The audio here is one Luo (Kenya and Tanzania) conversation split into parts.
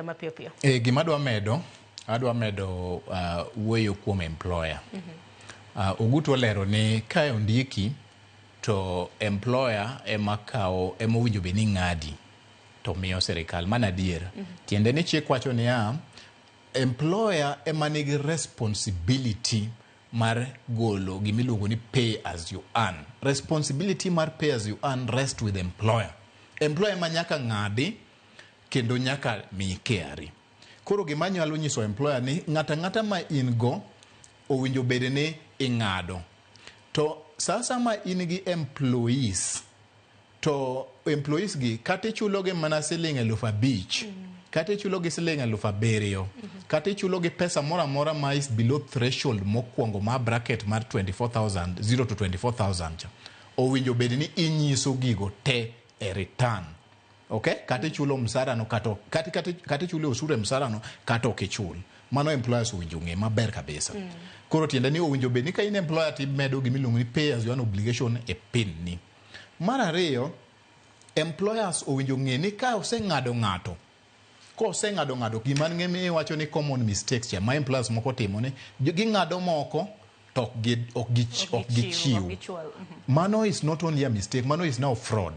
Mapiyo piyo. Gima adwa medo, adwa medo wuoyo kuom employer. Ogutu olero ni ka ondiki to employer ema kawo, ema owinjo bed ni ng'adi to miyo sirikal. Mano adier. Tiende ni chik wacho niya, employer ema nigi responsibility mar golo gimiluongo ni pay as you earn. Responsibility mar pay as you earn rest with employer. Employer ema nyaka ng'adi kendo nyaka mi KRA. Koro gima anyalo nyiso employer ni ng'ato ang'ata ma in go owinjo bed ni ing'ado. To sasa ma in gi employees, to employees gi kata ichulo gi mana siling 5,000, kata ichulo gi siling 7,000, kata ichulo gi pesa moro amora ma is below threshold mokwongo ma bracket mar 24,000, 0 to 24,000 cha, owinjo bed ni inyiso gigo te e return. Okay? Kata ichulo msara no, kata ichulo osuru e msara no, kata ok ichul. Mano employers owinjo ng'e maber kabisa. Koro tiende ni owinjo bed ni ka in employer to imedo gimiluongo ni pay as you earn obligation e PIN ni. Mar ariyo, employers owinjo ng'e ni ka oseng'ado ng'ato, koseng'ado ng'ato, gima ng'e iwacho ni common mistakes cha ma employers moko timo ni ging'ado moko to ok gichiw. Mano is not only a mistake, mano is now fraud.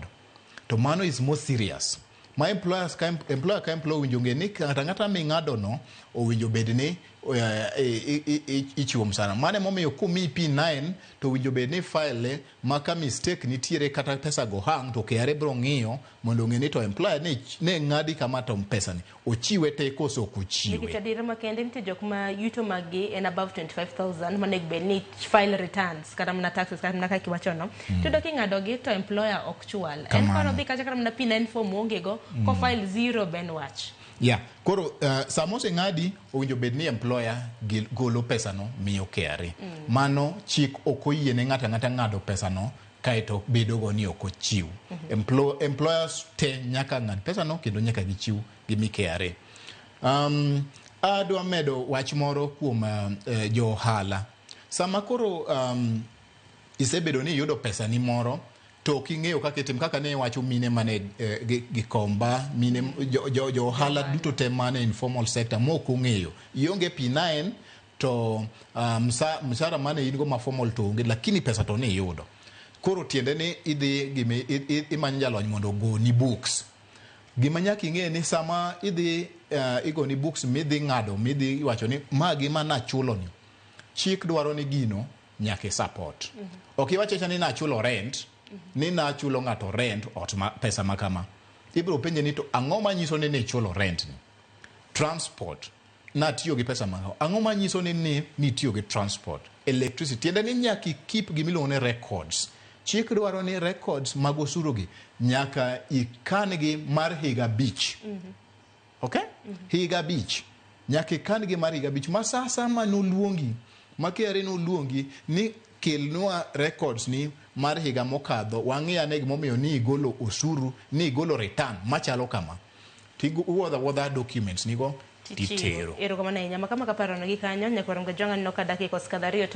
To mano is more serious. Ma employers ka employer ka employer owinjo ng'e ni ng'ato ang'ata ming'ado no owinjo bed ni ichiwo msara. Mano emomiyo komiyi P9 to owinjo bed ni file ma ka mistake nitiere kata pesa go hang to KRA biro ng'iyo mondo ong'e ni to employer ne ng'adi kama to pesa ni ochiwe te koso ok ochiwe. Nikech adiera makende, nitie jok ma yuto mag gi en above 25,000 monego bed ni file returns kata mana taxes, kata mana kaka iwachono. Tiyudo king'ado gi to employer ok chwal. En Kamano. kono dhi kacha kata mana P9 form onge go, ko file zero ben wach. Yeah. Koro sama oseng'adi, owinjo bed ni employer golo pesano miyo KRA. Mano chik ok oyie ne ng'ato ang'ata ng'ado pesano kaeto bedogo ni ok ochiw. Employers te nyaka ng'ad pesano kendo nyaka gichiw gimi KRA. Adwa medo wach moro kuom jo ohala. Sama koro isebedo ni iyudo pesani moro to ok ing'eyo kaka itim, kaka ne iwacho mine mane Gikomba, mine jo ohala duto te mane informal sector mok ong'eyo, ionge P9 to msara mane in go ma formal to onge, lakini pesa to ni iyudo. Koro tiende ni idhi imanyo jalony mondo ogoni books. Gima nyaka ing'e ni sama idhi igoni books midhi ng'ado, midhi iwacho ni ma gima nachulo ni, chik dwaro ni gino nyaka i support. Ok iwach awacha ni nachulo rent, ni nachulo ng'ato rent ot ma pesa ma kama. Ibiro penje ni to ang'o manyiso ni nichulo rent ni? Transport, natiyo gi pesa ma kama. Ang'o manyiso ni nitiyo gi transport? Electricity, tiende ni nyaka i keep gimiluongo ni records. Chik dwaro ni records mag osuru gi nyaka ikan gi mar higa 5. Okay? Higa 5. Nyaka ikan gi mar higa 5. Ma sa asaya ma noluongi, ma KRA noluongi ni kelnwa records ni mar higa mokadho, wang'i ane gimomiyo ni igolo osuru, ni igolo return machalo kama. Tiwuodho awuodha documents nigo titero. Erokamano ahinya. Makama kaparo gi kanyo, nyakwar Mgajwang'a, neno ka dakika osekadho 2.